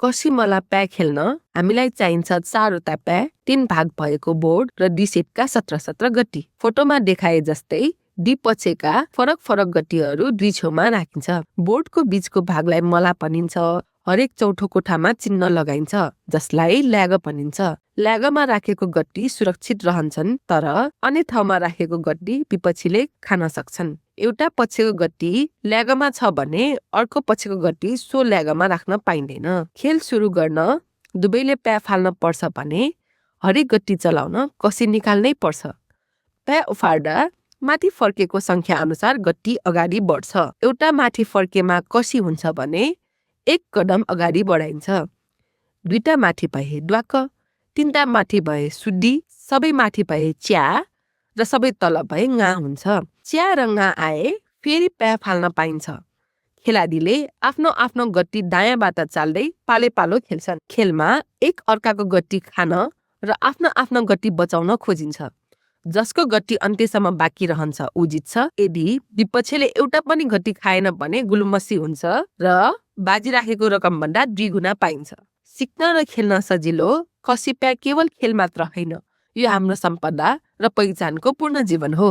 कसी मला प्या खेल्न हामीलाई चाहिन्छ 4वटा प्या, 3 भाग भएको बोर्ड र डिसेटका 17 गट्टी। फोटोमा देखाए जस्तै डी पछेका फरक फरक गट्टीहरू दुई छेउमा राखिन्छ। बोर्डको बीचको भागलाई मला भनिन्छ। हरेक चौथो कोठामा चिन्ह लगाइन्छ जसलाई ल्याग भनिन्छ। ल्यागमा राखेको गट्टी सुरक्षित रहन्छन्, तर अन्य ठाउँमा राखेको गट्टी विपक्षीले खान सक्छन्। एउटा पछिको गट्टी ल्यागमा छ भने अर्को पछिको गट्टी सो ल्यागमा राख्न पाइँदैन। खेल सुरु गर्न दुवैले प्या फाल्न पर्छ भने हरेक गट्टी चलाउन कसी निकाल्नै पर्छ। प्या उफार्दा माथि फर्केको संख्या अनुसार गट्टी अगाडि बढ्छ। एउटा माथि फर्केमा कसी हुन्छ भने 1 कदम अगाडि बढाइन्छ। 2टा माथि भए ड्वाक, 3टा माथि भए सुड्डी, सबै माथि भए च्या र सबै तल भए ङा हुन्छ। च्या र ङा आए फेरि प्या फाल्न पाइन्छ। खेलाडीले आफ्नो आफ्नो गट्टी दायाँबाट चाल्दै पाले पालो खेल्छन्। खेलमा एक अर्काको गट्टी खान र आफ्नो आफ्नो गट्टी बचाउन खोजिन्छ। जसको गट्टी अन्त्यसम्म बाँकी रहन्छ ऊ जित्छ। यदि विपक्षीले एउटा पनि गट्टी खाएन भने गुलुमसी हुन्छ र बाजी राखेको रकम भन्दा 2 गुणा पाइन्छ। सिक्न र खेल्न सजिलो कसी प्या केवल खेल मात्र होइन, यो हाम्रो सम्पदा र पहिचानको पूर्ण जीवन हो।